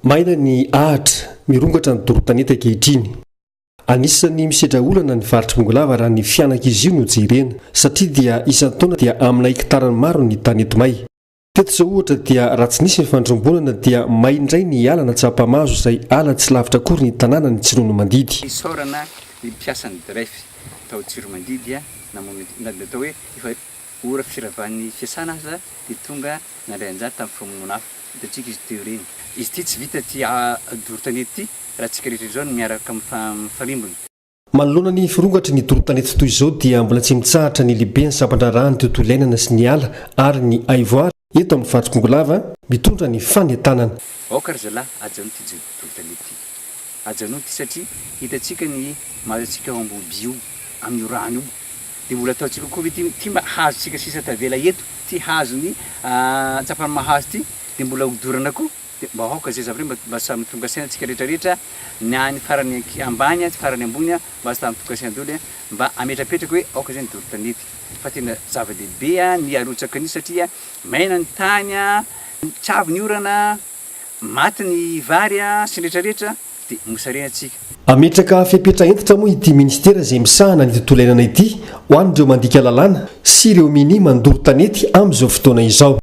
Maina ny ahitra, mirongatra ny doro tanety ankehitriny. Anisan'ny misedra olana ny faritr'i Bongolava raha ny fianak'izy io no jerena, satria dia isan-taona dia amina hektarany maro ny tanety may. Teto izao ohatra dia raha tsy nisy ny fandrombonana dia may indray ny ala an'Antsapamahazo izay ala tsy lavitra akory ny tanànan'i Tsiroanomandidy. Isaorana ny mpiasan'ny DREF tao Tsiroanomandidy namono na dia atao hoe efa ora firavan'ny fiasana aza dia tonga nandray anjara tamin'ny famonoana afo. Hitantsika izy teo ireny. Izy ity tsy vita ity doro tanety ity raha tsika rehetra izao no miaraka mifarimbona. Manoloana ny firongatry ny doro tanety toy izao dia mbola tsy mitsahatra ny lehiben'ny sampan-draharahan'ny tontolo iainana sy ny ala ary ny haivoary eto amin'ny faritr'i Bongolava mitondra ny fanentanana. Aoka ry zalahy ajanony ity doro tanety ity. Ajanony ity satria hitantsika ny mahazo antsika ao Ambohiby io amin'io rano io. Dia mbola ataontsika koa ve ity, ity mba hazontsika sisa tavela eto, ity hazon'ny Antsampanimahazo ity dia mbola hodorana koa? Dia mba aoka izay zavatra izay mba samy tonga saina tsika rehetra rehetra ny any farany ambany sy farany ambony mba samy tonga saina daholo mba hametrapetraka hoe aoka izay ny doro tanety fa tena zava-dehibe ny arotsaka an'io satria maina ny tany, tsy avy ny orana, maty ny vary sy ny rehetra rehetra dia mosarena tsika. Hametraka fepetra hentitra moa ity minisitera izay misahana ny tontolo iainana ity ho an'ireo mandika lalàna sy ireo minia mandoro tanety amin'izao fotoana izao.